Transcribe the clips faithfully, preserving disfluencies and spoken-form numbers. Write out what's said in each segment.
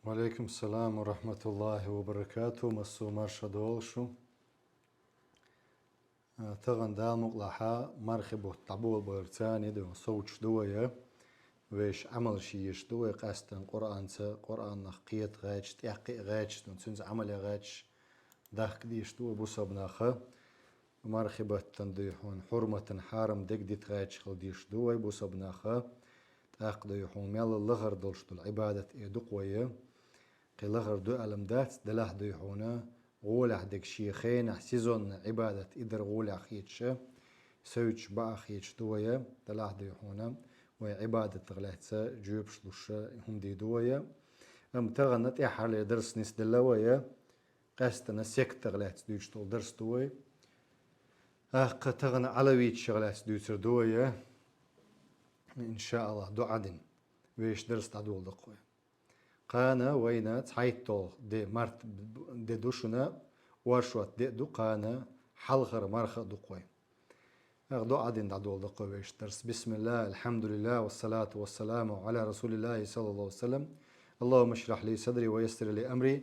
Ва алейкум салам ва рахматуллахи ва баракату. Массо марша долушу. А, тагъан Дала мукълахьа мархи бутт дӀаболабарца, нида совчу ду вай. Вешан Ӏамал ши еш ду вай, къаьстан Къуръанца, Къуръанах кхета гӀаьча, тӀекхиа гӀаьча, цуьнца Ӏамал е гӀаьча, дахка деш ду вай бусалба наха. Мархи баттан дуй хьуна хьурматан хьарам дег дита гӀаьча хила деш ду вай бусалба наха. ТӀаккха дуй хьуна мел лахара долуш долу Ӏибадат э ду-кх вай. Кхин лахара ду аьлла дац, делахь дуй хьуна гӀолехь дерг шен хенахь сезонна Ӏибадат и дар гӀолехь хеташ, совчу баа хеташ ду вай, делахь дуй хьуна вай Ӏибадатах лаьцна жоьпаш луш хӀума дийр ду вай. Амма тахана тӀаьххьарлера дарс нисделла вай, къаьстина сектах лаьцна дуьйцуш долу дарс ду вай. ТӀаккха тахана Ӏалавиташах лаьцна дуьйцур ду вай, иншааллахӀ, дуӀа дина. Вешан дарс дӀадоладо-кх вай. Кхана вайна цхьайтталгӀа де, март де ду шуна, оршот де а ду, кхана хьалхара марха а ду-кх вай. ТӀаккха дуӀа дина дӀадоладо-кх вай вешан дарс. بسم الله، الحمد لله، والصلاة والسلام على رسول الله صلى الله عليه وسلم. اللهم اشرح لي صدري ويسر لي أمري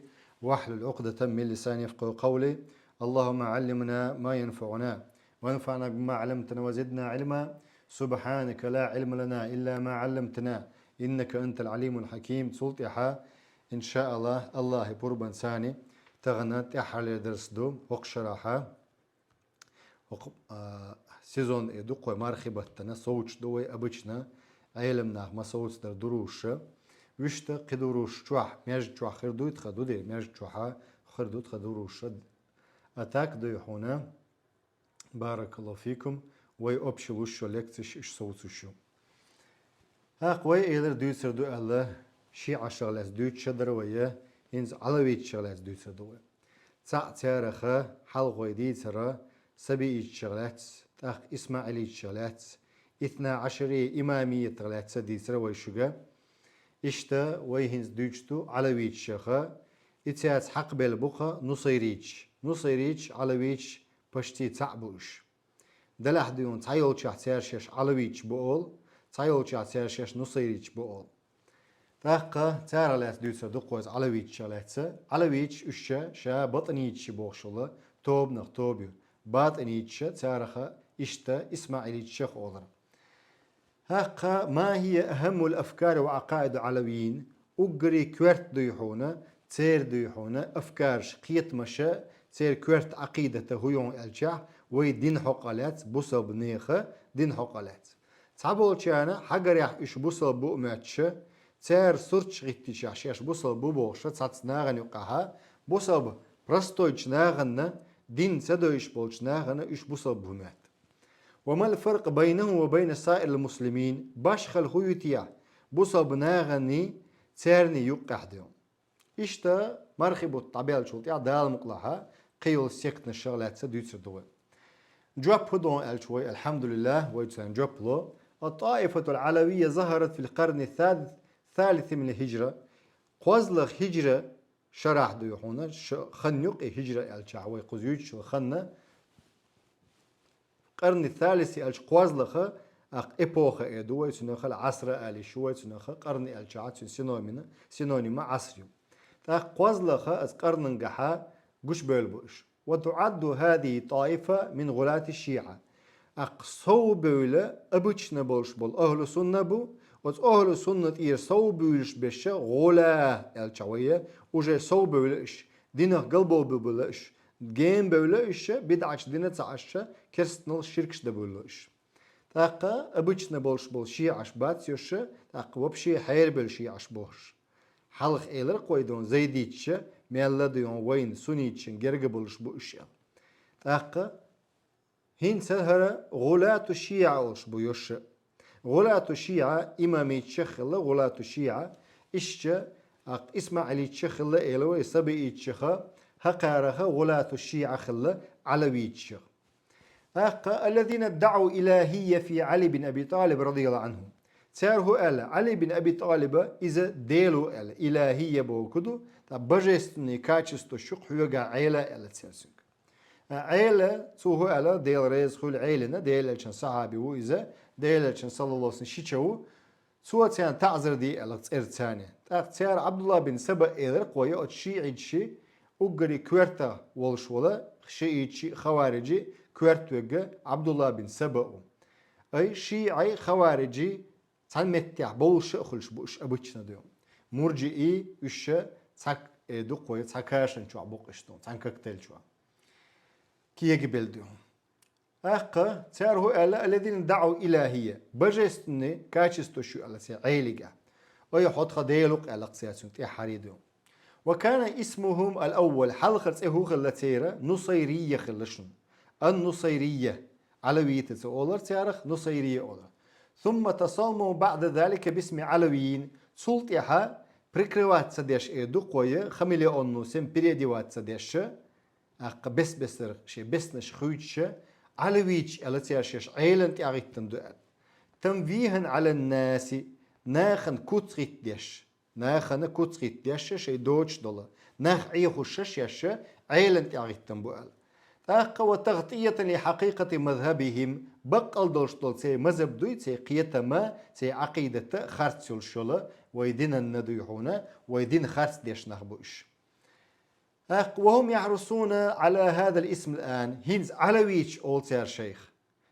واحلل عقدة من لساني يفقهوا قولي. اللهم علمنا ما ينفعنا وانفعنا بما علمتنا وزدنا علما. سبحانك لا علم لنا إلا ما علمتنا إنك أنت العليم الحكيم. Цул тӀаьхьа, иншааллахӀ, АллахӀан пурбанца, тахана тӀаьххьарлера дарс ду хӀокху шарахь. ХӀокху, а, сезон э ду-кх вай, мархи баттана совчу ду вай обычно, Ӏелам нах ма совцадар дуруш. Вуьшта кхин дуруш чохь, маьждиг чохь хир дуй тхан, ду де, маьждиг чохь хир ду тхан дуруш. А так дуй хьуна, баракаллаху фикум, вай общий луш йолу лекцеш уьш совцуш ю. ТӀаккха вай элира дуьйцур ду аьлла, шиӀашах лаьцна дуьйцуш дар вай, хӀинца Ӏалавиташах лаьцна дуьйцур ду вай. Цхьаъ царах хьалхой дийцира сабииташах лаьцна, тӀаккха исмаӀилиташах лаьцна, итна Ӏашария имамиятах лаьцна дийцира вай шуьга. Иштта вай хӀинца дуьйцуш ду Ӏалавиташах, и цаьрца хьакхабелла бу-кх нусайриташ. Нусайриташ, Ӏалавиташ почти цхьаъ бу уьш. Делахь дуй хьуна цхьайолчохь цара шаьш Ӏалавиташ бу олу, цхьайолчохь цара шаьш нусайриташ бу олу. ТӀаккха царах лаьцна дуьйцур ду-кх вай Ӏалавиташах лаьцна. Ӏалавиташ уьш ша батӀиниташ бохуш йолу тобанах тоба ю. БатӀиниташ царах иштта исмаӀилиташах олура. ТӀаккха, ما هي أهم الأفكار وعقائد العلويين؟ Уггаре коьрта дуй хьуна, церан дуй хьуна афкараш, кхетамаш, церан коьрта Ӏакъидат хӀун ю аьлчахь, вай дина хьокъехь лаьцна, бусалба нехан дина хьокъехь лаьцна. Цхьаболчарна хьагарехь уьш бусалба бу а моьттуш, цара сурташ гӀиттичахь шаьш бусалба бу бохуш цхьацца нахана юккъехь, бусалба простойчу нахана, дин ца дойуш болчу нахана уьш бусалба бу моьтту. وما الفرق بينهم وبين سائر المسلمين؟ Башхалла хӀун ю те бусалба наханий, царний юккъехь дуй хьуна? Иштта мархи бутт дӀабаьллачул тӀаьхьа Дала мукълахь кхин йолу сектанашах лаьцна дуьйцур ду вай. Жоп хӀун ду аьлча вай, алхьамдулиллахӀ, вай царна жоп ло. الطائفة العلوية ظهرت في القرن الثالث، الثالث من الهجرة. КхозлагӀа хӀиджра шарахь дуй хьуна, ш-, хан ю-кх и, хӀиджра аьлчахь вай кхуза юьйцучу ханна, къарни салиси аьлча кхозлагӀа, аккха эпоха э ду вай цунах, Ӏаср а ала йиш ю вай цунах, къарни аьлчахь цуьнан синоним, синоним Ӏаср ю. ТӀаккха кхозлагӀа аса къарнангахьа гучубевлла бу уьш. وتعد هذه الطائفة من غلاة الشيعة. Аккха совбевлла обычно болуш болу ахӀлу сунна бу, оцу ахӀлу сунна тӀера совбуьйлуш берш гӀула аьлча вай, уже совбевлла уьш, динах галбовбевлла уьш, генабевлла уьш, бидӀаташ дина ца Ӏаш, керстанал ширкаш дан бевлла уьш. ТӀаккха обычно болуш болу шиӀаш бац уьш, тӀаккха вообще хьерабевлла шиӀаш бохуш. Хьалха элира-кх вай дуьйна зайдиташа, мелла а дуьйна вайна сунниташна герга болуш бу уьш аьлла. ТӀаккха хӀинца хӀара гӀулату шиӀа олуш бу уьш. ГӀулату шиӀа имамиташах хилла, гӀулату шиӀа, иштта, аккха исмаӀилиташах хилла, элира вай сабииташах, хӀокхарах гӀулату шиӀа хилла, Ӏалавиташах. ТӀаккха الذين ادعوا الإلهية في علي بن أبي طالب رضي الله عنه. Цара хӀун аьлла, Ӏали бин Аби ТӀалиба иза Дела ву аьлла, илахӀия бохург ду, ткъа божественный качество шу-кх хьоьгахь Ӏела аьлла цара цуьнга. Ӏела, цо хӀун аьлла, Дела реза хуьлда Ӏелина, Делан элчан сахьаби ву иза, Делан элчан, саллаллаху алейхи ва саллям, шича ву. Цо царна таӀзар де аьлла цӀерца царна. ТӀаккха цара Ӏабдуллахь бин Саба элира кхо я оцу шиӀиташи, уггаре коьрта волуш вола шиӀиташи, хаварижи коьрта верг Ӏабдуллахь бин Саба ву. Ай шиӀай, хаварижи цхьана меттехь болуш а хуьлуш бу уьш обычно дуй. Муржиий уьш цхьа, э, дукхой цхьа кашан чохь бу-кх уьш дуй, цхьана коктейль чохь. Кегабелла дуй. ТӀаккха цара хӀу аьлла: «Аллазина даӀу илахия», божественный качество шу аьлла церан Ӏелига. Ой, хьо тхан Дела ву-кх аьлла-кх цара цуьнга тӀаьххьарий дуй. «Ва кана исмухум ал-аввал», хьалхара цӀе хӀун хилла церан? «Нусайрия» хилла шуна. «Ан-Нусайрия». Ӏалавита ца олура царах, Нусайрия олура. «Сумма тасамму баъда залика бисми Ӏалавиин». Цул тӀаьхьа прикрываться деш, э, дукхой хамелеонно санна переодеваться деш, тӀаккха бес-бесара шен беснаш хуьйцуш, Ӏалавичаш аьлла цара шаьш Ӏелана тӀе а гӀиттина ду аьлла. «Танвихан Ӏалан-наси», нахана куц хӀиттадеш. Нахана куц хӀиттадеш шайн доцуш долу. Нах Ӏехуш шаьш Ӏелана тӀе а гӀиттина бу аьлла. ТӀаккха: «Ва тагътиятан ли хьакъикъати мазхабихим», баккъал долуш долу церан мазхаб дуй, церан кхетам а, церан Ӏакъидат а харц йолуш йолу, вай динан дуй хьуна, вай дин харц деш нах бу уьш. ТӀаккха: «Ва хум яхьрусуна Ӏала хазал исм ал-ан», хӀинца Ӏалавичаш олу цара шайх.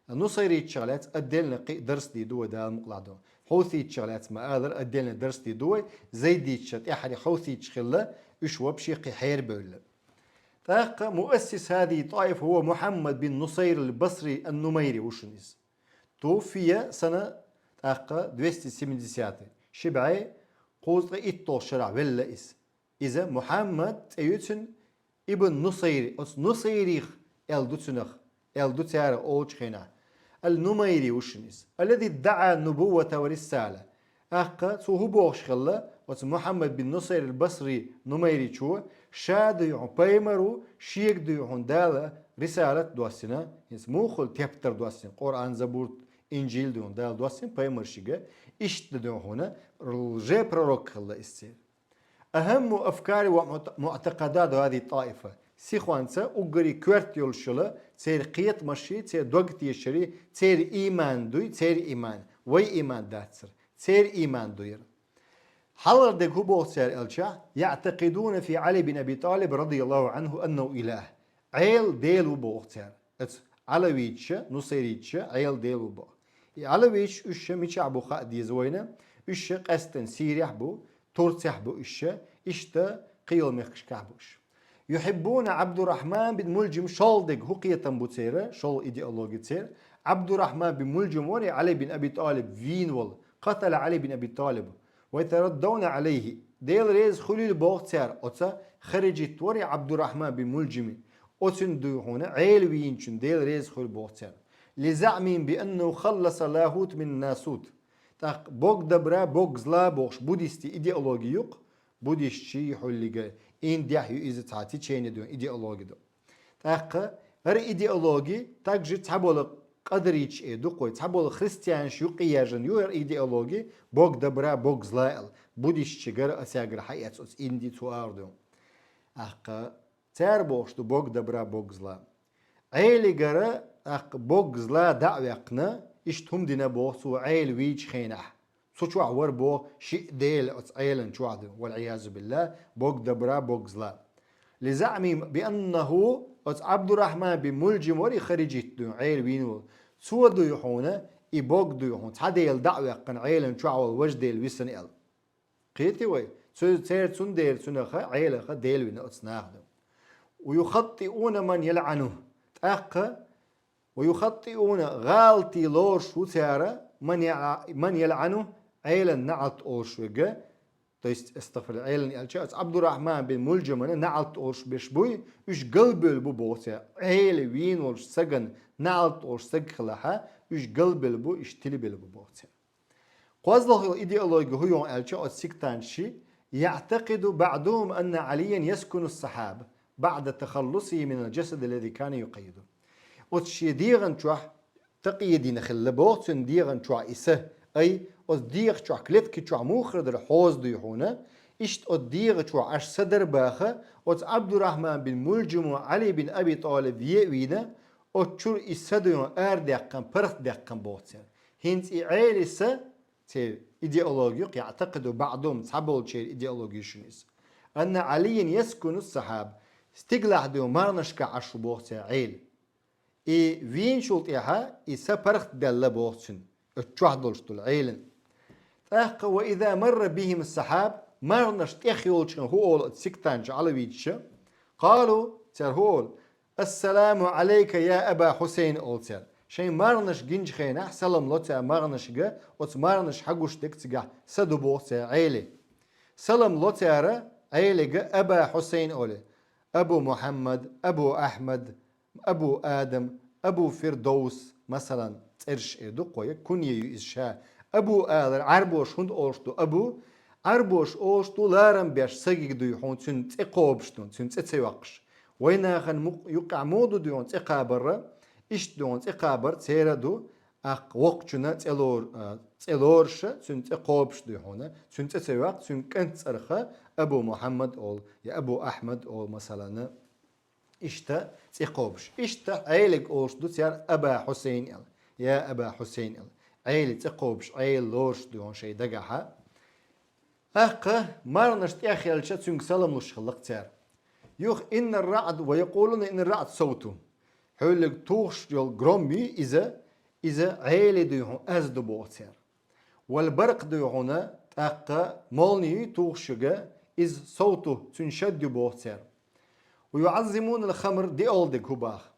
Нусайритчех лаьцна отдельно кхин а дарс дийр ду вай, Дала мукъ лахь ду. Хьуситчех лаьцна ма-аллара, отдельно дарс дийр ду вай, зайдитчех тӀаьххьара хьуситча хилла, уьш вообще кхин хьерабевлла. ТӀаккха муассис хазихи т-таифа хува Мухьаммад бин Нусайр ал-Басри ан-Нумайри ву шуна иза. Туфия сана тӀаккха двести семидесятый, ши бӀе кхузткъе итталгӀачу шарахь велла иза. Иза Мухьаммад цӀе ю цуьнан, ибн Нусайри, оцу Нусайрих аьлла ду цунах, аьлла ду цара олучу хенахь. Ал-Нумайри ву шуна иза. Аллази ддаӀа нубуввата ва рисала. ТӀаккха цо хӀун бохуш хилла, оцу Мухьаммад бин Нусайр ал-Басри Нумайричо, ша дуй хьуна пайхамар ву, шега дуй хьуна Дала рисалат доссина, хӀинца муха хуьлу тептар доссина, Къуръан, Забур, Инжил дуй хьуна Дала доссина пайхамаршка, иштта дуй хьуна лжепророк хилла иза церан. Ахамму афкари ва муът-, муътакъадат хазихи т-таифа. Сихонца уггаре коьрта йолуш йолу церан кхетамаши, церан дог тешари, церан ийман дуй, церан ийман, вай ийман дацара, церан ийман дуй яра. Хьалхара дерг хӀун боху цара аьлча, яътакъидуна фи Ӏали бин Аби ТӀалиб радияллаху Ӏанху аннаху илах. Ӏела Дела ву боху цара. Оцу Ӏалавиташа, нусайриташа Ӏела Дела ву боху. И Ӏалавиташ уьш ша мичахь бу хаа деза вайна, уьш ша къаьсттина Сирехь бу, Турцехь бу уьш ша, иштта кхин йолу мехкашкахь бу уьш. Юхьиббуна Ӏабдуррахьман бин Мулжим, шолгӀа дерг хӀун кхетам бу церан, шолгӀа идеологи церан. Ӏабдуррахьман бин Мулжим вара Ӏали бин Аби ТӀалиб вийна волу, къатала Ӏали бин Аби ТӀалиб. Ва ятараддавна Ӏалайхи. Дела реза хуьлийла боху цара, оцу харижит вара Ӏабдуррахьман бин Мулжими. Оцуьнан дуй хьуна, Ӏела вийначун Дела реза хуьлу боху цара. Ли заъмин би аннаху халласа лагьут мин насут. ТӀаккха бог добра, бог зла бохуш буддистийн идеологи ю-кх, буддистчий хьуллига, Индехь ю иза цхьа течение дуй хьуна идеологи ду. ТӀаккха хӀара идеологи также цхьаболу къадариташ э дукхой, цхьаболу христианаш юккъе яьржина ю хӀара идеологи, бог добра, бог зла аьлла. Буддистчигара, осягара хьаэцна оцу Инди цу агӀор дуй хьуна. ТӀаккха цара бохуш ду бог добра, бог зла. Ӏелигара, тӀаккха бог зла дӀа а ваьккхина, иштта хӀума дина боху цо Ӏела вийчу хенахь. Цу чохь вара боху шиъ дела оцу Ӏелан чохь ду, вал-Ӏиязу биллахӀ, бог добра, бог зла. Ли заъмин би аннаху, оцу Ӏабдуррахьман бин Мулжим вара и харижит дуй хьуна, Ӏела вийна волу. Цо дуй хьуна, и бог дуй хьуна, цхьа дела дӀа а ваьккхина, Ӏелан чохь волу важа дела висина аьлла. Кхетий вай? Цу-, церан цундела цунаха, Ӏелаха дела вина оцу наха ду. Ва юхаттиуна ман ялъану. ТӀаккха, ва юхаттиуна, гӀалатий лоруш ву цара, ман я-, ман ялъану, Ӏелан наӀалт олуш верг. То есть, астагфируллахӀ, Ӏелан аьлча, оцу Ӏабдуррахьман бин Мулжамана наӀалт олуш берш буй, уьш галбевлла бу боху цара. Ӏела вийна волчу сагана наӀалт олуш саг хилахь, уьш галбевлла бу, уьш тилабевлла бу боху цара. КхозлагӀа йолу идеологи хӀун ю аьлча, оцу сектанташи, яътакъиду баъдухум анна Ӏалиян яскуну ас-сахьаб баъда тахаллусихи минал жасад аллази кана юкъаййиду. Оцу шен дегӀан чохь такъйидина хилла боху, цуьнан дегӀан чохь и са, ай, оцу дегӀа чохь, клетки чохь муха хир дара хьоза дуй хьуна, иштта оцу дегӀа чохь аш са дара баха, оцу Ӏабдуррахьман бин Мулжамо Ӏали бин Аби ТӀалиб ве а вийна, оцу чуьра и са дуй хьуна арадаьккхина, паргӀатдаьккхина боху цара. ХӀинца и Ӏелин са, церан идеологи, يعتقد بعضهم, цхьаболчеран идеологи шуна иза. أن عليا يسكن السحاب, стигалахь дуй хьуна марханашка Ӏаш ву боху цара Ӏела. И вийначул тӀаьхьа и са паргӀатдаьлла боху цуьнан, оцу чохь долуш долу Ӏелан. ТӀаккха وإذا مر بهم السحاب, марханаш тӀехйолчу хенахь хӀун олу оцу сектанташа, Ӏалавиташа? قالوا, цара хӀун олу? السلام عليك يا أبا حسين, олу цара. Шайн марханаш гинчу хенахь салам ло цара марханашка, оцу марханаш хьагуш дерг цигахь са ду боху цара Ӏеле. Салам ло цара Ӏелега Аба Хьусайн олий. Абу Мухьаммад, Абу Ахьмад, Абу Адам, Абу Фирдовс, масалан, цӀераш эр ду кхо, я кунья ю иза ша. Абу алар, Ӏарбоша хӀунда олуш ду Абу? Ӏарбоша олуш ду ларам беш сагиг дуй хьуна, цуьнан цӀе кхобуш ду, цуьнан цӀе ца йоккхуш. Вайн нахана мукъ-, юккъехь муха ду дуй хьуна цӀе кхабар? Иштта дуй хьуна цӀе кхабар церан а ду, тӀаккха воккхачунна цӀе лор-, а, цӀе лоруша, цуьнан цӀе кхобуш дуй хьуна, цуьнан цӀе ца йоккху, цуьнан кӀант цӀарах Абу Мухьаммад олу, я Абу Ахьмад олу, масалан. Иштта цӀе кхобуш. Иштта Ӏелега олуш ду цара Аба Хьусайн аьлла. Я Аба Хьусайн аьлла. Ӏела цӀе кхобуш, Ӏела лоруш ду хьуна шайн дагахьа. ТӀаккха марханаш тӀехъелча цуьнга салам луш хилла-кх цара. Юха إن الرعد ويقولون إن الرعد صوته. Хьуьллиг тухуш йолу гром юй иза, иза Ӏела дуй хьуна аз ду боху цара. والبرق дуй хьуна, тӀаккха молни юй тухуш йолу, иза صوته, цуьнан шад ю боху цара. ويعظمون الخمر, диъолдиг хӀун боху?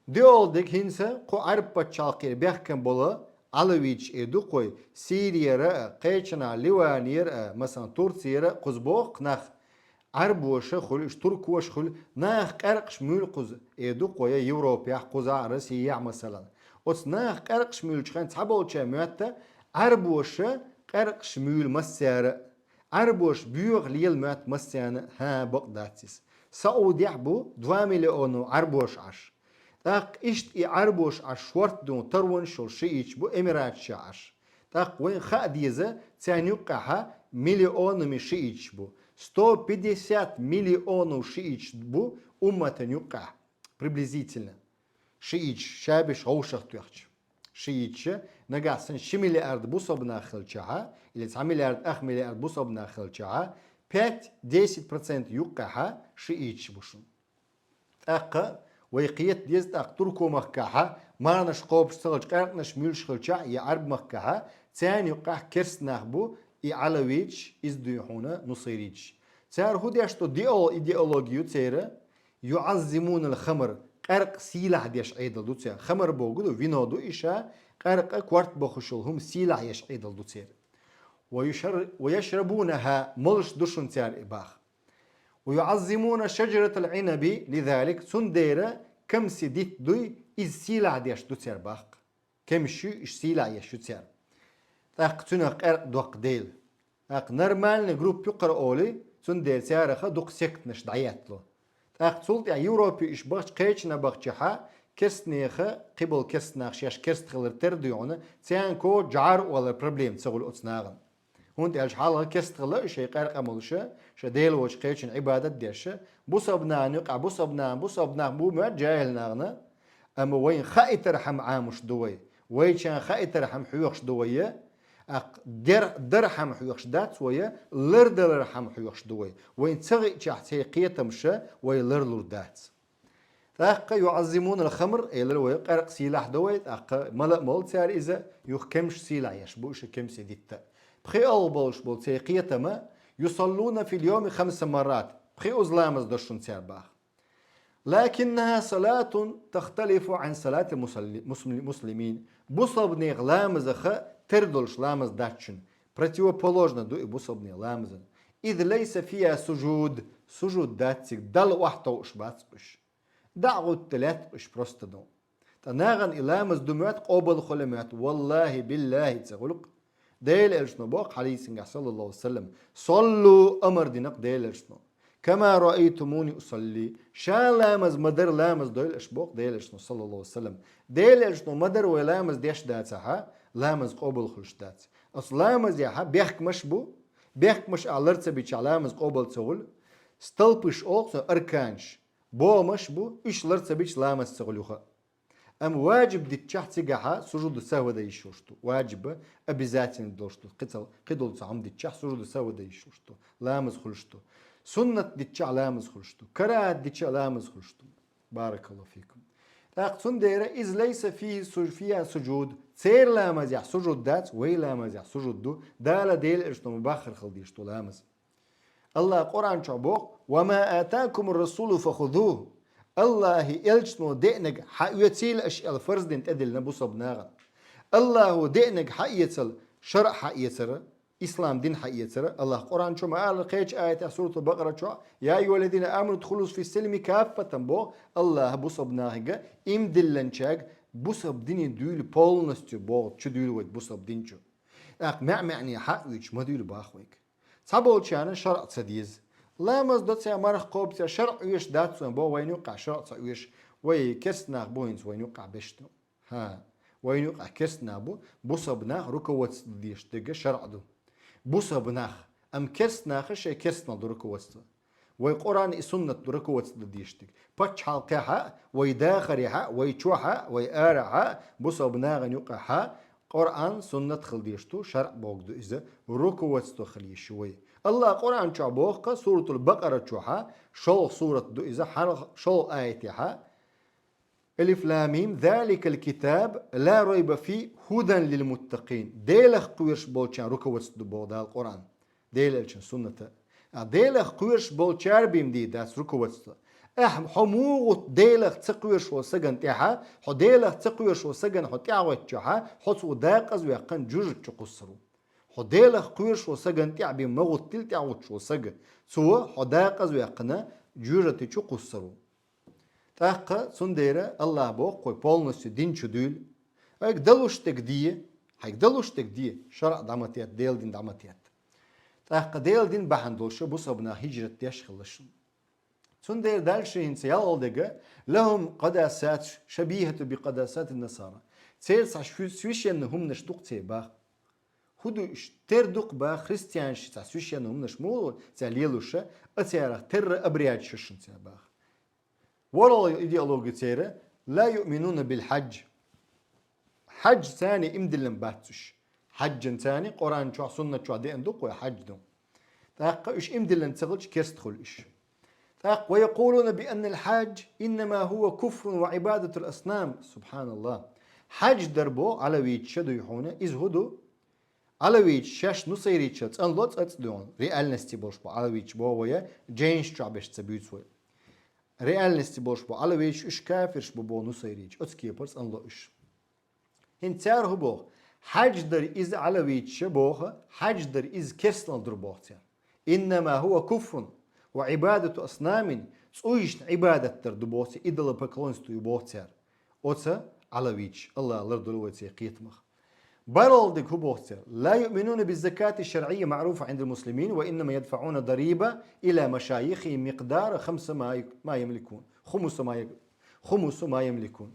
Диъолдиг хӀинца кху Ӏарб пачхьалкхера бехкам болу Ӏалавиташ эр ду кхо, Сирияра а, кхечанхьа Ливанера а, масалан, Турцера а кхуза боху-кх нах. Ӏарбоша хуьлу, уьш туркоша хуьлу, наха къаьркъаш муьйлу кхуза, эр ду кхо, я Европехь, кхузахь, Россехь, масалан. Оцу наха къаьркъаш муьйлучу хенахь цхьаболчара моьтту Ӏарбоша къаьркъаш муьйлу массара а. Ӏарбоша боьха лела моьтту массарна а, хӀа, бакъ дац иза. Саудехь бу два миллиона Ӏарбоша Ӏаш. ТӀаккха иштта и Ӏарбоша Ӏаш шорта дуй хьуна таронаш йолу шииташ бу Эмираташехь Ӏаш. ТӀаккха вайна хаа деза, царна юккъехьа миллионами шииташ бу. Сто пятьдесят миллионов шииташ бу умматан юккъехь, приблизительно. Шииташ, шабиш гӀовшах тоьхча. Шииташа, нагахь санна ши миллиард бусалба нах хилчахьа, или цхьа миллиард, ах миллиард бусалба нах хилчахьа, пять-десять процент юккъехьа шииташ бу шуна. ТӀаккха вай кхета деза, тӀаккха Турко-махкахьа марханаш кхобуш ца хилча, къаьркъанаш муьйлуш хилчахь, я Ӏарб-махкахьа, царна юккъехь керста нах бу и Ӏалавиташ, иза дуй хьуна нусайриташ. Цара хӀун деш ду, диъо-, идеологи ю церан? يعظمون الخمر, къаьркъа сийлахь деш Ӏедал ду церан. Хамар бохург ду, вино ду и ша, къаьркъа, корта бохуш йолу хӀума сийлахь еш Ӏедал ду церан. ويشر-, ويشربونها, молуш ду шуна цара и боху. ويعظمون شجرة العنب لذلك, цундела камси дитт дуй, иза сийлахь деш ду цара боху. Камсаш ю, уьш сийлахь еш ю цара. ТӀаккха цуьнах къаьркъа доккху дела. ТӀаккха нормальный группа ю кхара олий, цундела цараха дукха сектанаш дӀаеттало. ТӀаккха цул тӀаьхьа Европе уьш бахча, кхечанхьа бахчахьа, керстанеха, кхиболу керстанах шаьш керста хилар тера дуй хьуна, царна коча жӀар а олар проблема ца хуьлу оцу нахана. ХӀунда аьлча хьалха керста хилла уьш, шайн къаьркъа молуша, шайн Дела воцчу кхечун Ӏибадат деша, бусалба нахана юкъахь, бусалба нахана, бусалба нах бу моьтту жаьхӀил нахана, амма вайна хаийтархьама Ӏамош ду вай, вайчарна хаийтархьама хьоьхуш ду вай, тӀаккха дер-, дархьама хьоьхуш дац вай, лардалархьама хьоьхуш ду вай. Вайна ца хиъчахь церан кхетамаша вай ларлур дац. ТӀаккха يعظمون الخمر, элира вай, къаьркъа сийлахь до вай, тӀаккха мала а молу цара иза, юха кемсаш сийлахь еш бу уьш, кемсийн дитта. ПхоьалгӀа болуш болу церан кхетам: يصلون في اليوم خمس مرات, пхоьазза ламаз до шуна цара боху. لكنها صلاة تختلف عن صلاة المصلي-, مسلم-, المسلمين. Бусалбанех ламазаха тера долуш ламаз дац шуна. Противоположно ду и бусалбанех ламазан. إذ ليس فيها سجود, сужуд дац цига, Далла охьатовш бац уьш. ДӀа а гӀутту лаьтта уьш просто ду. Ткъа нахана и ламаз ду моьтту, къобал хуьлу моьтту? Валлахи, биллахи, ца хуьлу-кх. Делан Элчано боху хьадисангахь, саллаллаху алейхи ва саллям: «Саллу», амар дина-кх Делан Элчано. «Кама раайтумуни усалли». Ша ламаз ма дарра ламаз дойла аша, боху Делан Элчано, саллаллаху алейхи ва саллям. Делан Элчано ма дарра вай ламаз деш дацахьа, ламаз къобал хуьлуш дац. Оцу ламазехьа бехкамаш бу, бехкамаш ахь лар ца бичахь, ламаз къобал ца хуьлу. Столпаш олу цунах, арканаш. БогӀамаш бу, уьш лар ца бича ламаз ца хуьлу юха. Амма ваджиб диччахь цигахьа сужуду сахва дан йиш йолуш ду. Ваджиб обязательно долуш ду. Кхидолу ца хьума диччахь сужуду сахва дан йиш йолуш ду. Ламаз хуьлуш ду. Суннат диччахь ламаз хуьлуш ду. Карахьат диччахь ламаз хуьлуш ду. Баракаллаху фикум. ТӀаккха цундела иза лайса фийхи суж-, фийхи сужуд. Церан ламазехь сужуд дац, вай ламазехь сужуд ду. Дала Делан элчано ма-баххара хила дезаш ду ламаз. Аллаха Къуръан чохь боху: «Ва ма атакумур расулу фахузуху». Аллахьан элчано деанарг хьаоьцийла аша аьлла фарз дина тӀедиллина бусалба нахана. Аллахьо деанарг хьаэцал, шаръ хьаэцара, ислам дин хьаэцара. Аллаха Къуръан чохь ма-аллара кхечу аятехь Суратул Бакъара чохь: «Я айюхаллазина аману дхулу фис-силми каффатан», боху Аллаха бусалба нахе, иман диллинчаьрга бусалба дине дуьйла полностью боху, чу дуьйла вай бусалба дин чу. ТӀаккха маьӀ-маьӀне хьаоьцуш ма дуьйла боху вайга. Цхьаболчарна шаръ ца деза. Ламаз до цара, марха кхобу цара, шаръ оьшуш дац вайн боху, вайна юккъехь шаръ ца оьшу, вай керстанах бу хӀинца вайна юккъехь беш ду. ХӀа, вайна юккъехь керстанах бу, бусалба нах руководство деш дерг шаръ ду. Бусалба нах, амма керстанаха шайн керстанал ду руководство. Вай Къуръан и суннат ду руководство деш дерг. Пачхьалкхехь а, вай дахарехь а, вай чохь а, вай арахь а, бусалба нахана юккъехь а Къуръан, суннат хила дезаш ду, шаръ бохург ду иза, руководство хила йиш ю вай. Аллаха Къуръан чохь боху-кх, Суратул Бакъара чохь а, шолгӀа сурат ду иза, хьалха шолгӀа аятехь а: «Алиф лам мим, заликал китаб, ла райба фи, худан лил муттакъин». Делах кхоьруш болчарна руководство ду боху Дала Къуръан. Делан элчан сунната. А Делах кхоьруш болчара бен дийр дац руководство. Ахьа хьо муха гӀутту Делах ца кхоьруш волу сагана тӀаьхьа, хьо Делах ца кхоьруш волу сагана хьо тӀаьхьа гӀоьттича, хьо цо декъаза ваьккхина жуьжат чу кхуссур ву. Хьо Делах кхоьруш волу сагана тӀаьхьа бен ма гӀуттийла тӀаьхьа гӀуттуш волу сага, цо хьо декъаза ваьккхина жуьжат чу кхуссур ву. ТӀаккха цундела Аллаха боху-кх вай полностью дин чу дуьйла. Хьайга далуш дерг де, хьайга далуш дерг де, шаръ дӀа ма тетта, Делан дин дӀа ма тетта. ТӀаккха Делан дин бахьана долуш бусалба нах хӀижрат деш хилла шуна. Цундела дальше хӀинца ялхалла дерг: «Лахум къадасат шабихату би къадасатин насара». Церан цхьа ши-, священный хӀуманаш ду-кх церан боху. ХӀун ду уьш? Тера ду-кх боху христианашна цхьа священный хӀуманаш муха ду цара лелош, а царах терра обрядаш ю шуна цара боху. ВорхӀалгӀа идеологи церан: «Ла юъминуна бил хьадж». Хьаджца иман диллина бац уьш. Хьаджца Къуръан чохь, суннат чохь деана ду-кх вай хьадж ду. ТӀаккха уьш иман диллина ца хилча керста хуьлу уьш. ТӀаккха: «Ва якъулуна би аннал хьадж иннама хӀува куфрун ва Ӏибадатул аснам». СубхьаналлахӀ. Хьадж дар боху Ӏалавиташа дуй хьуна, иза хӀун ду? Ӏалавиташ шаьш нусайриташал цӀанло цӀацӀа дуьйхьуна, реальности болуш бу Ӏалавиташ боху вай, джейнш чохь беш ца буьйцу вай. Реальности болуш бу Ӏалавиташ, уьш кафирш бу боху нусайриташ, оцу кепара цӀанло уьш. ХӀинца цара хӀун боху? Хьадждар иза Ӏалавиташа боху, хьадждар иза керстанал дур боху цара. «Иннама хӀува куфрун ва Ӏибадату аснамин», цӀуйшна Ӏибадат дар ду боху цара, идолопоклонство ю боху цара. Оцу Ӏалавиташа, Аллах лардойла вай церан кхетамах. БархӀалгӀа дерг хӀун боху цара? «Ла юъминуна би закати шаръийя маъруфа Ӏиндал муслимин, ва иннама ядфаъуна дариба ила машайихихим микъдара хамса ма ю-, ма ямликун. Хумуса ма ю-, хумусу ма ямликун».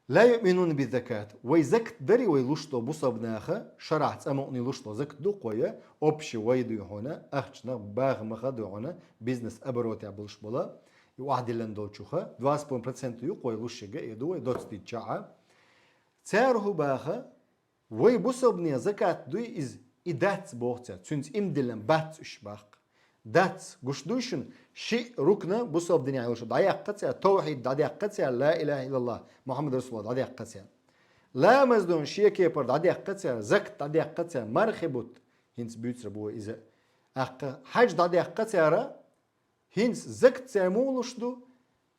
«Ла юъминуна би закат». Вай закат дарий вай луш долу бусалба наха, шарахь цӀа мукъаний луш долу закат ду-кх вай, общий вай дуй хьуна, ахчанах, бахамаха дуй хьуна, бизнес оборотехь болуш бола, и охьадиллина долчуха, два с половиной процента ю-кх вай луш ерг, и ду вай доцу дийцча а. Цара хӀун баха? Вай бусалбане закат дуй иза, и дац боху цара, цуьнца иман диллина бац уьш баккха. Дац, гуш дуй шуна, шиъ рукна бусалба динехь йолуш дӀаяккха цара, тавхьид дӀадаьккха цара, ла илаха иллаллах, Мухаммад расулуллах дӀадаьккха цара. Ламаз дун шен кепара дӀадаьккха цара, закат дӀадаьккха цара, мархи бутт, хӀинца буьйцур бу вай иза. ТӀаккха хьаьж дӀадаьккха цара, хӀинца закат цара муха луш ду?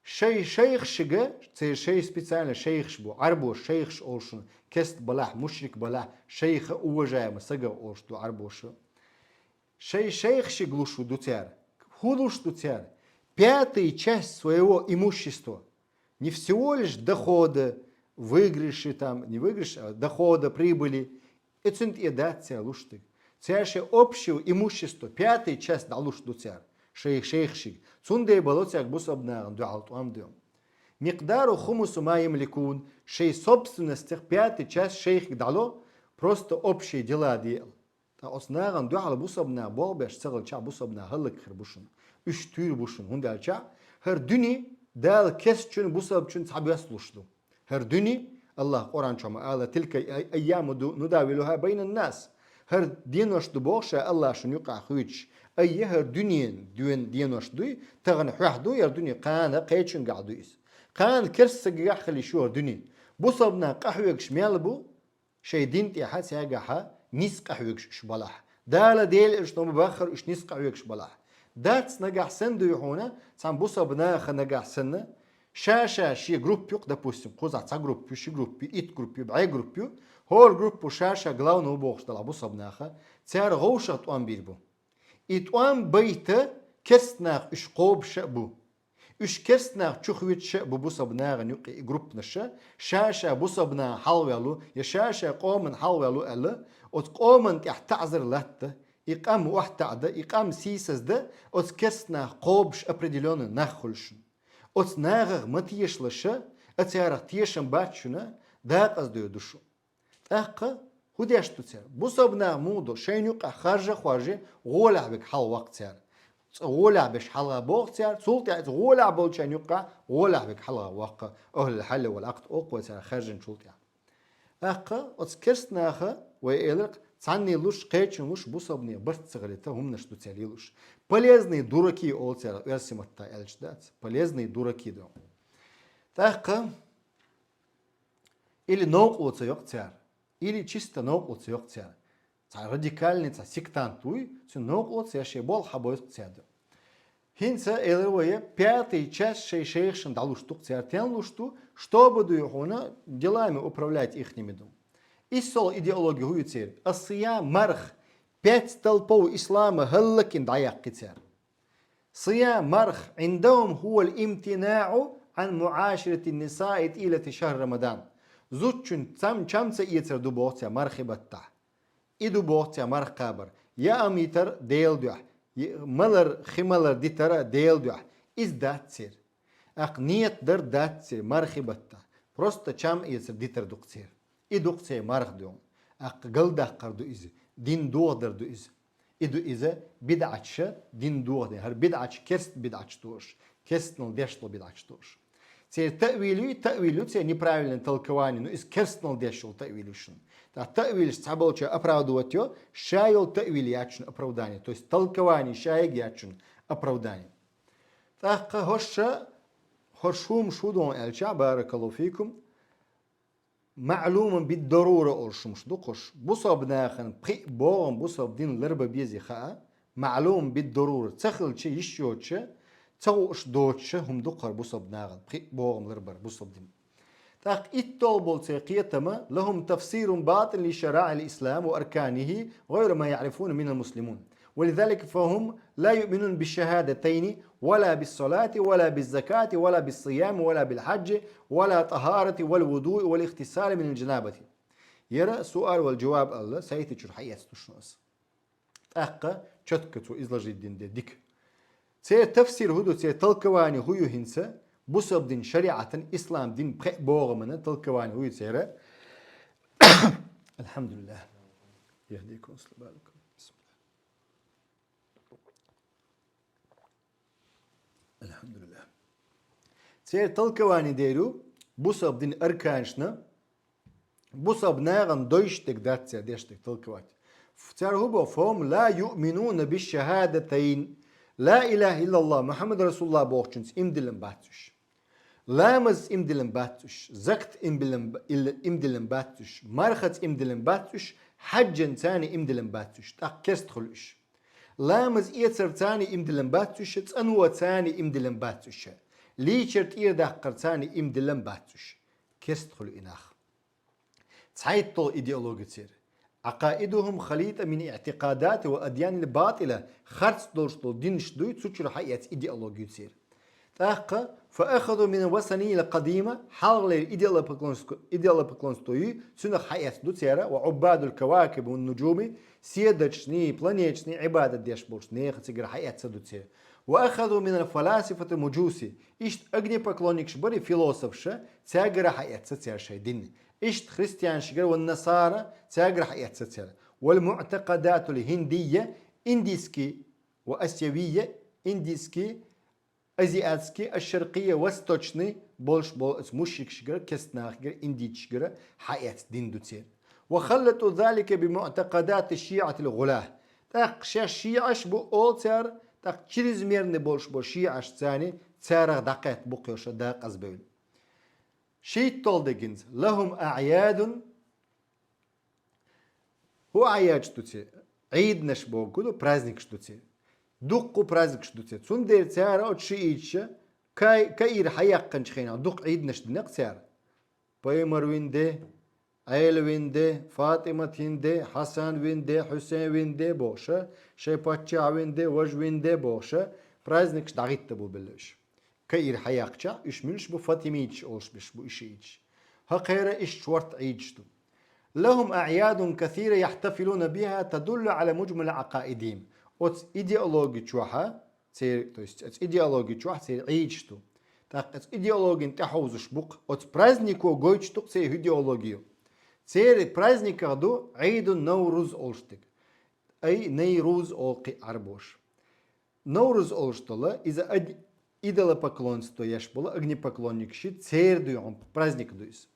Шай шайхашка, церан шай специально шайхаш бу, Ӏарбоша шайхаш олуш шуна, керста балахь, мушрик балахь, шайха уважаемый сага олуш ду Ӏарбоша. Шай шайхашка луш ду цара. ХӀун луш ду цара? Пятый часть своего имущества. Не всего лишь дохода, выигрыши там, не выигрыш, а дохода, прибыли. И цуьнан тӀе дац цара луш дерг. Цара шайн общего имущества пятый часть дӀалуш ду цара, шай шайхашка. Цундела бало цаьрга бусалба нахана дуьхьал тӀом а дуьйхьу. Микъдару хумусу ма ямликун, шайн собственностех пятый часть шайхага дӀало, просто общие дела деала. Ткъа оцу нахана дуьхьал бусалба наха болх беш ца хилча, бусалба нах хӀаллакьхир бу шуна. Уьш туьйр бу шуна, хӀунда аьлча хӀара дуьне Дала кестачун, бусалбачун цхьабосса луш ду. ХӀара дуьне, АллахӀа Къуръан чу ма аьлла: «تلك الأيام نداولها بين الناس». ХӀара денош ду боху ша АллахӀа шуна юкъахь хуьйцуш. Айя, хӀара дуьненан денош дуй, тахана хьоьгахь ду хӀара дуьне, кхана кхечуьнгахь ду иза. Кхана керста стагехь хила йиш ю хӀара дуьне. Бусалба нах къахьоьгуш мел бу, шайн дин тӀехь цаьргахь ницкъ къахьоьгуш уьш балахь. Дала Делан Элчано ма баххара уьш ницкъ къахьоьгуш балахь. Дац нагахь санна дуй хьуна, цхьана бусалба наха нагахь санна, ша-ша шен группа ю-кх, допустим, кхузахь цхьа группа ю, ши группа ю, итт группа ю, бӀе группа ю, хӀора группа ша-ша главный ву бохуш делахь бусалба наха, цара вовшах тӀом бийр бу. И тӀом байта керста нах уьш кхобуш а бу. Уьш керста нах чу хуьйцуш а бу бусалба нахана юкъе и группанаш, ша-ша бусалба нахана хьалхаваьлла ву, я ша-ша къомана хьалхаваьлла ву аьлла, оцу къомана тӀехь таӀзар латта, и къам охьатаӀда, и къам сийсазда, оцу керста нах кхобуш определённый нах хуьлу шуна. Оцу нахах ма тешалаш, а царах тешам бац шуна, декъаза доьду шу. ТӀаккха хӀун деш ду цара? Бусалба наха муха ду? Шайна юкъахь харжа а хоржий, гӀолехь верг хьалхаваккха цара. Цкъа гӀолехь берш хьалха боху цара, цул тӀаьхьа иза гӀолехь болчарна юкъахь гӀолехь верг хьалха ваккха, ахӀлул хьалли вал Ӏакъд олу вай цара хаьржинчул тӀаьхьа. ТӀаккха оцу керста наха, вай элира-кх, цхьанне луш, кхечунна луш, бусалбане барт ца хилийта хӀуманаш ду цара лелош. Полезные дураки олу цара, оьрсийн маттахь аьлча дац, полезные дураки ду. ТӀаккха или новкъарло ца йо-кх цара, или чисто новкъарло ца йо-кх цара. Цхьа радикальный, цхьа сектант вуй, цуьнан новкъарло ца я, шен болх хьабойла-кх цара. ХӀинца, элира вай, пятый часть шайн шайхашна дӀалуш ду-кх цара. Стенна луш ду? Чтобы, дуй хьуна, делами управлять ихними ду. ИссолгӀа идеология хӀун ю церан? Ас-сиям, марха, пять столпов ислама хӀаллакйина дӀаяккхи цара. Сиям, марха, عندهم هو الامتناع عن معاشرة النساء طيلة شهر رمضان. Зудчун чам, чам ца эцар ду боху цара мархи баттахь. И ду боху цара марха кхабар. Яа-м йитар Делан дуьхьа, я малар, хи малар дитар Делан дуьхьа. Иза дац церан. ТӀаккха нийят дар дац церан мархи баттахь. Просто чам эцар дитар ду-кх церан. И ду-кх церан марха дуьйхьа. ТӀаккха галдаккхар ду иза, дин дохадар ду иза. И ду иза бидӀаташ, дин дохаден. ХӀара бидӀаташ керста бидӀаташ долуш, керстанал деш долу бидӀаташ долуш. Церан таъвил ю, таъвил ю церан неправильное толкование, ну, иза керстанал деш йолу таъвил ю шуна. ТӀаккха таъвилаш цхьаболчара оправдывать йо, ша йолу таъвил яц шуна оправдание, то есть толкование шайга яц шуна оправдание. ТӀаккха хӀорш, хӀорш хӀумаш хӀун ду аьлча, баракаллаху фикум, маълумун биддарура олуш хӀумаш ду-кх хӀорш. Бусалба нахана пхиъ богӀам бусалба дин ларбан безе хаа, маълумун биддарура, ца хилча йиш йоцуша, ца хууш доцуша хӀума ду-кх хӀара бусалба нахана пхиъ богӀам ларбар бусалба дин. ТӀаккха итталгӀа болу церан кхетам: لهم تفسير باطل لشرائع الإسلام وأركانه غير ما يعرفه المسلمون. ولذلك فهم لا يؤمنون بالشهادتين ولا بالصلاة ولا بالزكاة ولا بالصيام ولا بالحج ولا طهارة والوضوء والاغتسال من الجنابة. Яра суал вал жаваб аьлла, сайти чуьра хьаэцна ду шуна аса. ТӀаккха четко цо изложить дина де дика. Церан тафсир хӀун ду, церан толкование хӀун ю хӀинца, бусалба дин шариӀатан, ислам дин пхеа богӀаман толкование хӀун ю церан? Алхьамдулиллах. Яхдикум, аслабаликум. Алхьамдулиллах. Церан толкование дер ю, бусалба дин арканашна, бусалба нахана дойшдерг дац церан дешдерг толковать. Цара хӀун боху? فهم لا يؤمنون بالشهادتين. لا إله إلا الله محمد رسول الله бохучунца иман диллина бац уьш. Ламазца иман диллина бац уьш, закатца иман диллина б-, илла-, иман диллина бац уьш, мархаца иман диллина бац уьш, хьаьжжанца иман диллина бац уьш, тӀаккха керста хуьлу уьш. Ламаз эцарца иман диллина бац уьш, цӀаноца иман диллина бац уьш, лийчар тӀера даккхарца иман диллина бац уьш. Керста хуьлу и нах. ЦхьайтталгӀа идеологи церан. عقائدهم خليطة من اعتقادات وأديان باطلة, харц долуш долу динаш дуй, цу чуьра хьаэца идеологи ю церан. ТӀаккха, فأخذوا من الوثنية القديمة, хьалхалера идолопоклонство, идолопоклонство ю, цунах хьаэца ду церан, وعباد الكواكب والنجوم, седарчний, планеташний Ӏибадат деш болчу нехан цигара хьаэца ду церан. وأخذوا من الفلاسفة المجوس, иштта огнепоклонникаш бара философаш, цаьргара хьаэца церан шайн дин. Иштта христианашкара, والنصارى, цаьргара хьаэца церан. والمعتقدات الهندية, индийский, وآسيوية, индийский, азиатский, الشرقية, восточный, болуш болу оцу мушрикашкара, керстанашкара, индийцашкара хьаэцна дин ду церан. وخلطوا ذلك بمعتقدات الشيعة الغلاة. ТӀаккха шаьш шиӀаш бу олу цара, тӀаккха чрезмерный болуш болу шиӀаш царна, царах дӀакхетта бу кхуьуш дакъазбевлла. Шийтталла дегинца: لهم أعياد. ХӀун Ӏаяч ду церан? Ӏийданаш боху ду, праздникаш ду церан. Дуккха праздникаш ду церан. Цундела цара оцу шиӀиташа кай-, Каир хьаяккханчу хенахь дуккха Ӏийданаш динарг цара. Пайхамар вина де, Ӏела вина де, ФатӀимат вина де, Хьасан вина де, Хьусен вина де бохуша, шайн паччахь вина де, важа вина де бохуша, праздникаш дӀахӀитта бу белла уьш. Каир хьаяккхачахь, уьш муьлш бу, фатимиташ олуш берш бу, уьш шиӀиташ. ХӀокхеран иштта шортта Ӏийдаш ду. لهم أعياد كثيرة يحتفلون بها تدل على مجمل عقائدهم. Оцу идеологи чохь, церан, то есть оцу идеологи чохь церан Ӏийдаш ду. ТӀаккха оцу идеологина тӀехьовзуш бу-кх, оцу празднико гойтуш ду-кх церан идеологи. Церан праздниках ду Ӏийдун Навруз олуш дерг. Ай, Найруз олу кхин Ӏарбоша. Навруз олуш долу, иза аг-, идолопоклонство еш болу огнепоклонникаш, церан дуьйхьун праздник ду иза.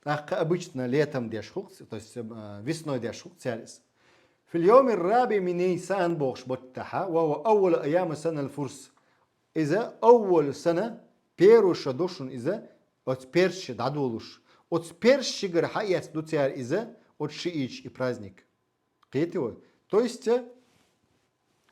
ТӀаккха обычно летом деш хӀу-кх, то есть, э, весной деш хӀу-кх цара иза. في اليوم الرابع من نيسان бохуш баттахьа, وهو أول أيام السنة الفرس. Иза أول سنة, первый шо ду шуна иза, оцу персаша дӀадолуш. Оцу персашкара хьаэцна ду цара иза, оцу шиӀиташа и праздник. Кхетий вай? То есть, э,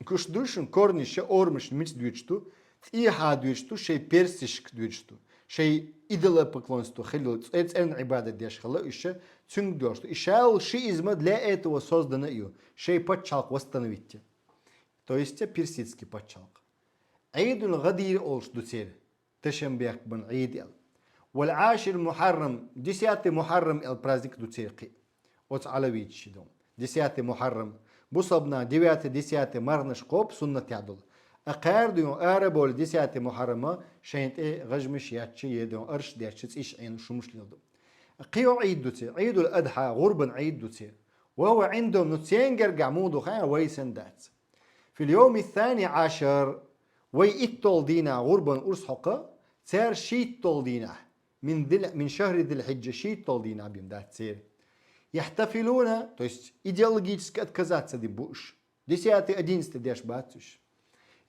куш дуй шуна, корниш, орамаш мица дуьйцуш ду, тӀехьа дуьйцуш ду, шайн персашка дуьйцуш ду. Шайн идолопоклонство хилла, цӀе-, цӀерна Ӏибадат деш хилла уьш, цуьнга доьлуш ду. И шаьлла шиизм для этого создано ю, шайн пачхьалкх восстановить. То есть, э, персидский пачхьалкх. Ӏийдул ГӀадир олуш ду церан. Тешенбекбан Ӏийд аьлла. Вал Ӏашир Мухьаррам, десятый Мухьаррам аьлла праздник ду церан кхин. Оцу Ӏалавиташа ду. Десятый Мухьаррам. Бусалбанаш девятый, десятый марханаш кхобу суннатехь долу. А кхара ду, ара болу десятый Мухьаррама шайна тӀе гӀажмаш етташ, е ду арш детташ, цӀиш Ӏийна шумаш леладо. Кхин Ӏийд ду церан, Ӏийдул Адхьа, гӀурбан Ӏийд ду церан. Ва ва Ӏиндум, ну церан гергахь муха ду хаьий, вай санна дац. في اليوم الثاني عشر, вай итталгӀа дийнахь гӀурбан урс хьокху, цара шийтталгӀа дийнахь, من ذي الح-, من شهر ذي الحجة, шийтталгӀа дийнахь бен дац церан. يحتفلون, то есть идеологически отказаться дина бу уьш. Десятый, одиннадцатый деш бац уьш.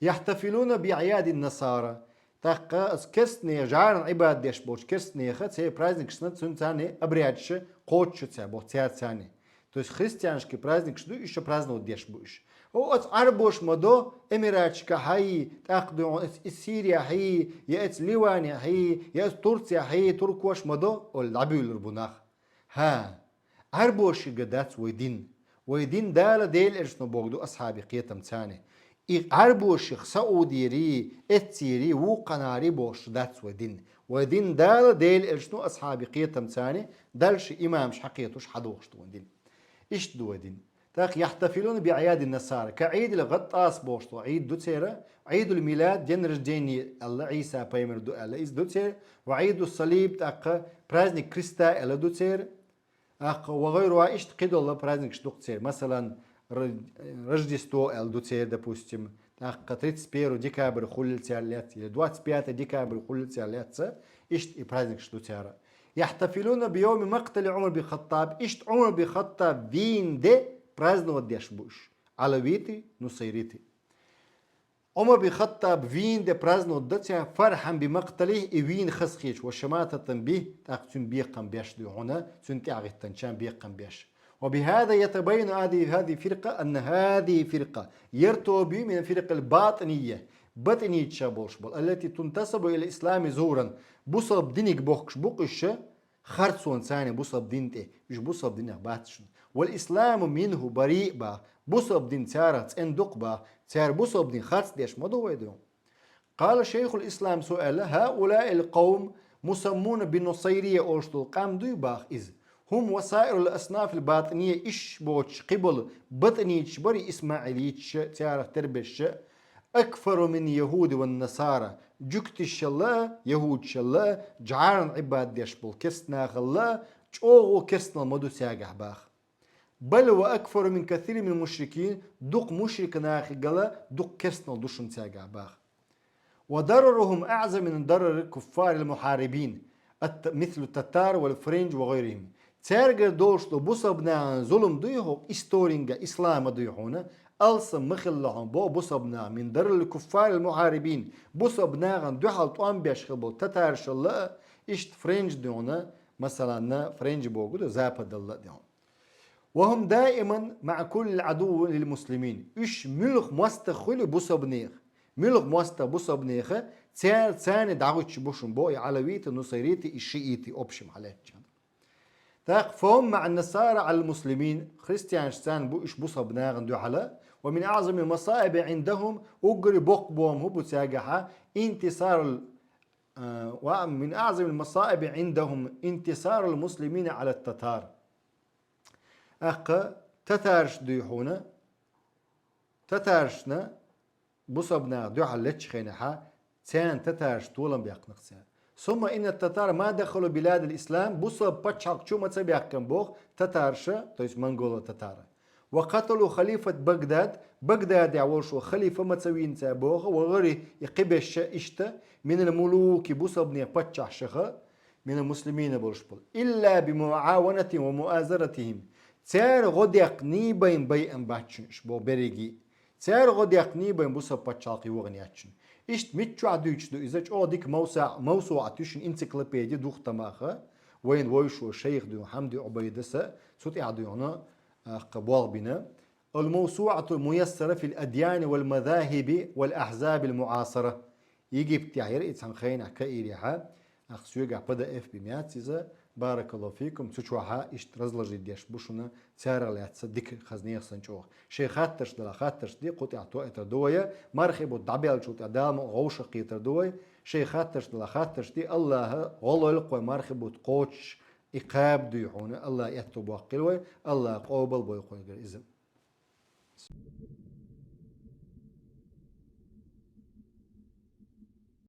يحتفلون بأعياد النصارى. ТӀаккха аса керстанех, жӀаран Ӏибадат деш болчу керстанеха церан праздникашна цуьнан царна обрядаш кхочуш ю цара, боху цара царна. То есть христианский праздникаш ду, уьш праздновать деш бу уьш. О, оцу Ӏарбоша ма до, Эмираташкахьий, тӀаккха ду оцу Сирияхьий, я оцу Ливанехьий, я оцу Турцияхьий, туркоша ма до, олла дӀабуьйлур бу нах. ХӀа, Ӏарбошига дац вай дин. Вай дин Дала Делан элчано боху ду асхьабийн кхетам царна. И Ӏарбоших Саудерий, эццерий, вукханарий бохуш дац вай дин. Вай дин Дала Делан элчано асхьабийн кхетам царна, Далла ши имамаш хьакхетуш хьадохуш ду вайн дин. Иштта ду вай дин. ТӀаккха يحتفلون بأعياد النصارى. كعيد الغطاس бохуш ду Ӏийд ду церан, Ӏийдул Милад, день рождения аьлла, Ӏийса пайхамар ду аьлла, иза ду церан, ва Ӏийдус Салиб, тӀаккха праздник Креста аьлла ду церан, тӀаккха ва гӀайруха, иштта кхидолу праздникаш ду-кх церан. Масалан, Р-, Рождество аьлла ду церан, допустим, тӀаккха тридцать первого декабрь хуьлийла цара лаьцна, или двадцать пятое декабрь хуьлийла цара лаьцна, иштта и праздникаш ду цара. يحتفلون بيوم مقتل عمر بن الخطاب, иштта Ӏумар бин Хаттаб вийна де праздновать деш бу уьш. Ӏалавитий, нусайритий. Ӏумар бин Хаттаб вийна де праздновать до цара, فرحا بمقتله, и вийна хазахеташ, وشماتة به, тӀаккха цуьнан бекхам беш ду хьуна, цуьнан тӀаьхьахӀиттинчарна бекхам беш. وبهذا يتبين هذه، هذه الفرقة، أن هذه الفرقة, хӀара тобу ю من الفرق الباطنية, батӀиниташа болуш болу, التي تنتسب إلى الإسلام زورا, бусалба диниг бохкуш бу-кх уьш, харцонца царна бусалба дин тӀе, уьш бусалба динех бац шуна. والإسلام منه بريء баха, бусалба дин царах цӀена ду-кх баха, цара бусалба дин харц деш ма ду вай ду. قال شيخ الإسلام, цо аьлла: هؤلاء القوم مسمون بالنصيرية олуш долу къам дуй баха иза. هم وسائر الأصناف الباطنية, уьш боцуш кхин болу батӀиниташ бара, исмаилиташ, царах тербезаш, أكفر من اليهود والنصارى, жуьгташалла, яхӀудашалла, жӀаран Ӏибадат деш болу керстанахалла чӀогӀа керстанал ма ду цаьргахь баха. بل وأكفر من كثير من المشركين, дукха мушрик нахигала дукха керстанал ду шуна цаьргахь баха. وضررهم أعظم من ضرر كفار المحاربين، الت-، مثل التتار والفرنج وغيرهم. Цаьргара долуш долу бусалба нахана зулам дуй хьо, историнга ислама дуй хьуна, алсам ма хилла хьуна бо бусалба наха, من ضرر الكفار المحاربين, бусалба нахана дуьхьал тӀом беш хила болу татаршалла а, иштта френч дуй хьуна, масалан, френч богу ду, западалла а дуй хьуна. وهم دائما مع كل عدو للمسلمين. Уьш муьлха мостагӀа хуьлу бусалба нехан, муьлха мостагӀа бусалба нехан, цаьрца дӀагӀуьттуш бу шуна бо и алавиты, нусайриты, и шииты, общем хьалаьцча. ТӀаккха فهم مع النصارى على المسلمين, христианаш царна бу уьш бусалба нахана дуьхьала. ومن أعظم المصائب عندهم, уггаре боккха бохам хӀун бу цаьргахьа, انتصار ال-, а, ومن أعظم المصائب عندهم انتصار المسلمين على التتار. ТӀаккха татарш дуй хьуна, татаршна бусалба наха дуьхьал лечча хенахьа, царна татарш толам баьккхинарх цара. ثم إن التتار ما دخلوا بلاد الإسلام, бусалба пачхьалкх чу ма ца баьхкина боху татарша, то есть монголо-татара. وقتلوا خليفة بغداد, Багдадехь волуш волу халифа ма ца вийна цара боху, وغيره, и кхиберш иштта, من الملوك, бусалба нехан паччахьашха, من المسلمين болуш болу. إلا بمعاونة ومؤازرتهم. Цара гӀо деккхний бен байъина бац шуна уьш боху берриге. Цара гӀо деккхний бен бусалба пачхьалкх йогӀина яц шуна. Иштта миччохь дуьйцуш ду иза, чӀогӀа дика мавса-, мавсуӀат ю шуна, энциклопеди ду-кх тамаха, вайна вовшахволу шайх дуй хьуна Хьамди Ӏубайдаса, цу тӀехь дуй хьуна, а, кхин болх бина. الموسوعة الميسرة في الأديان والمذاهب والأحزاب المعاصرة. Египеттехь яра и цхьана хенахь Каирехьа, ахь соьгахь П Д Ф бина яц иза, баракаллаху фикум, цу чохьа иштта разложить деш бу шуна, царах лаьцна дика хаза нехан санна чӀогӀа. Шайн хаттарш дала хаттарш де, кху тӀехь тоуьйтур ду вай, мархи бутт дӀабаьллачул тӀехь Дала мукъ вовшахкхетар ду вай, шайн хаттарш дала хаттарш де, АллахӀа гӀо лойла-кх вай мархи бутт кхочуш, и кхаба дуй хьуна, АллахӀа аьтто боккхийла вай, АллахӀа къобал бойла-кх вайгара иза.